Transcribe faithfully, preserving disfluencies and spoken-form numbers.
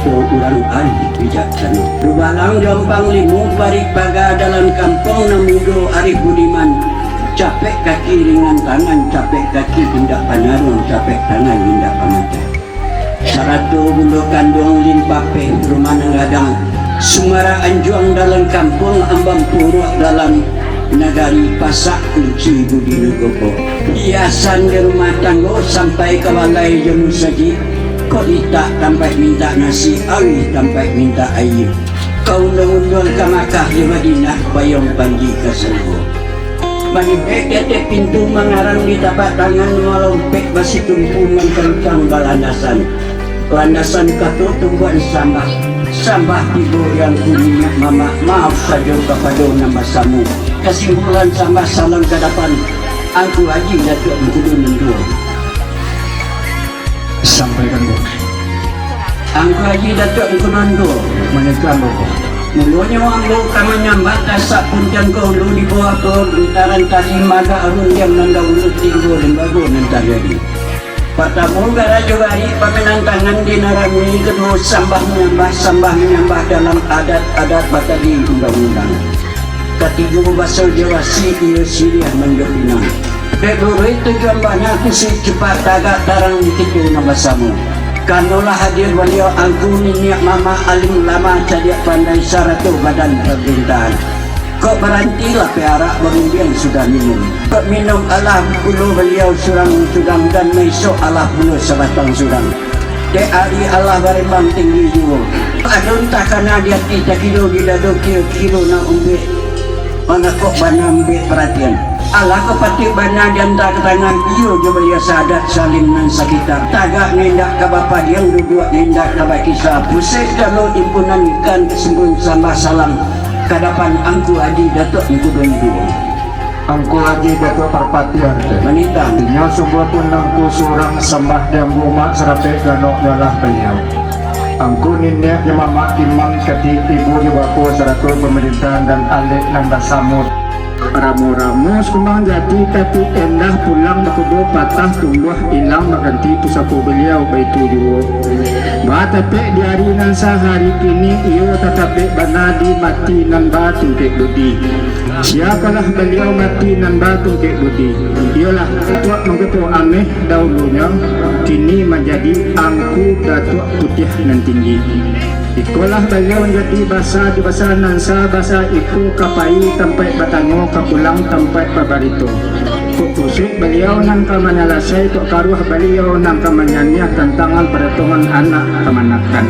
Urang arih bijaksano. Dubalang jo ampang limo parik paga dalam kampuang nan mudo arih budiman. Capek kaki ringan tangan, capek kaki indak panaruang, capek tangan indak pamacah. Sarato bundo kanduang limpapeh rumah nan gadang. Sumara anjuang dalam kampuang ambang puruak dalam nagari pasak kunci budi nagoko. Hiasan di rumah tanggo sampai ka balai jo musajik. Kok litak tampaik mintak nasi, awih tampaik mintak aia. Ka unduang-unduang ka Makkah jo Madinah, bayuang panji ka sarugo. Manibek di ateh pintu mangarang di tapak tangan malompek basitumpu mangkancang balandasan. Landasan kato tumbuan sambah. Sambah tibo di angku niniak mamak, maaf sajo kapado nan basamo. Kasimpulan sambah salam ka dapan, Angku Haji Datuak Mangkudu nan duo. Sampaikan, Bu. Angku Haji Datuak Mangkudu nan duo. Manyikan, Bu. Mulonyo ambo ka manyambah tasak puntiang ka ulu di bawah pamutaran tali maga arundiang nan dahulu tinggo limbago nan tajadi. Partamo, garajo garik pamainan tangan di nan rami, kaduo, sambah manyambah, sambah manyambah dalam adat-adat batali undang-undang. Katigo, baso jo wasiik iyo siriah manjo pinang. Dek buruih tujuan bana, kusuik cupak tagak tarang di kito nan basamo. Kanolah hadir baliau angku niniak mamak alim ulama cadiak pandai sarato badan pamarintahan. Kok baranti lapeh arak, barundiang sudah minum. Kok minum alah pulo baliau surang surang, dan maisok alah pulo sabatang surang. Dek ari alah barimbang tinggi juo. Ado nan takana di ati, takiro di dado, kiro-kiro nan umbek. Mangakok bana umbek paratian. Alah kapatih bana di antah ka tangan, iyo jo baliau sahadat salim nan sakitar. Tagak nan indak ka bapadiang, duduak nan indak ka bakisa. Pusek jalo impunan ikan, kasimpulun sambah salam. Ka dapan Angku Haji Datuak Mangkudu nan duo. Angku Haji Datuak Parpatiah. Manitang. Inyo sungguahpun angku surang, sambah di ambo mak sarapek ganok nyo lah baliau. Angku niniak jo mamak, imam, katik, ibu jo bako, sarato pamarintahan dan alek nan basamo. Ramo-ramo sumbang jati, katik endah pulang bakudo, patah tumbuah ilang baganti, pusako baliau baitu juo. Batapek di ari nan sahari kini, iyo tatapek bana di mati nan batungkek budi. Siapalah baliau mati nan batungkek budi? Iyolah, Datuak Mangkudu Ameh dahulunyo, kini manjadi Angku Datuak Putiah Nan Tinggi. Ikolah baliau manjadi basa di basa nan sa, basa iko ka pai tampaik batanyo, ka pulang tampaik babarito. Kok kusuik baliau nan ka manyalasai, kok karuah baliau nan ka manyaniah tantangan paratongan anak kamanakan.